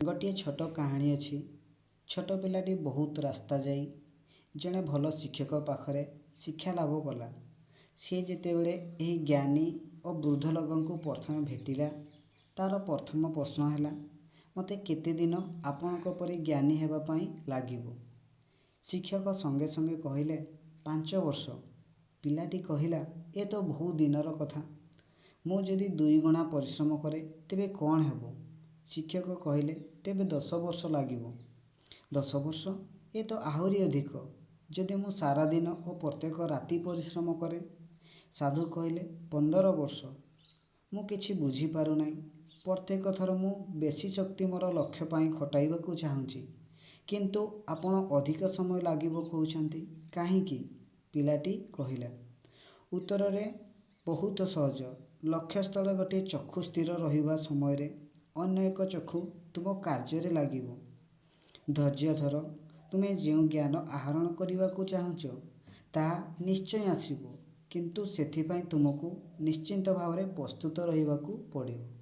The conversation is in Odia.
ଗୋଟିଏ ଛୋଟ କାହାଣୀ ଅଛି। ଛୋଟ ପିଲାଟି ବହୁତ ରାସ୍ତା ଯାଇ ଜଣେ ଭଲ ଶିକ୍ଷକ ପାଖରେ ଶିକ୍ଷା ଲାଭ କଲା। ସିଏ ଯେତେବେଳେ ଏହି ଜ୍ଞାନୀ ଓ ବୃଦ୍ଧ ଲୋକଙ୍କୁ ପ୍ରଥମେ ଭେଟିଲା, ତା'ର ପ୍ରଥମ ପ୍ରଶ୍ନ ହେଲା, ମୋତେ କେତେଦିନ ଆପଣଙ୍କ ପରି ଜ୍ଞାନୀ ହେବା ପାଇଁ ଲାଗିବ? ଶିକ୍ଷକ ସଙ୍ଗେ ସଙ୍ଗେ କହିଲେ, 5 ବର୍ଷ। ପିଲାଟି କହିଲା, ଏ ତ ବହୁ ଦିନର କଥା। ମୁଁ ଯଦି ଦୁଇଗୁଣା ପରିଶ୍ରମ କରେ ତେବେ କ'ଣ ହେବ? ଶିକ୍ଷକ କହିଲେ, ତେବେ 10 ବର୍ଷ ଲାଗିବ। 10 ବର୍ଷ? ଏ ତ ଆହୁରି ଅଧିକ। ଯଦି ମୁଁ ସାରାଦିନ ଓ ପ୍ରତ୍ୟେକ ରାତି ପରିଶ୍ରମ କରେ? ସାଧୁ କହିଲେ, 15 ବର୍ଷ। ମୁଁ କିଛି ବୁଝିପାରୁନାହିଁ। ପ୍ରତ୍ୟେକ ଥର ମୁଁ ବେଶୀ ଶକ୍ତି ମୋର ଲକ୍ଷ୍ୟ ପାଇଁ ଖଟାଇବାକୁ ଚାହୁଁଛି, କିନ୍ତୁ ଆପଣ ଅଧିକ ସମୟ ଲାଗିବ କହୁଛନ୍ତି, କାହିଁକି? ପିଲାଟି କହିଲା, ଉତ୍ତରରେ ବହୁତ ସହଜ। ଲକ୍ଷ୍ୟସ୍ଥଳେ ଗୋଟିଏ ଚକ୍ଷୁ ସ୍ଥିର ରହିବା ସମୟରେ ଅନ୍ୟ ଏକ ଚକ୍ଷୁ ତୁମ କାର୍ଯ୍ୟରେ ଲାଗିବ। ଧୈର୍ଯ୍ୟ ଧର, ତୁମେ ଯେଉଁ ଜ୍ଞାନ ଆହରଣ କରିବାକୁ ଚାହୁଁଛ, ତାହା ନିଶ୍ଚୟ ଆସିବ, କିନ୍ତୁ ସେଥିପାଇଁ ତୁମକୁ ନିଶ୍ଚିତ ଭାବରେ ପ୍ରସ୍ତୁତ ରହିବାକୁ ପଡ଼ିବ।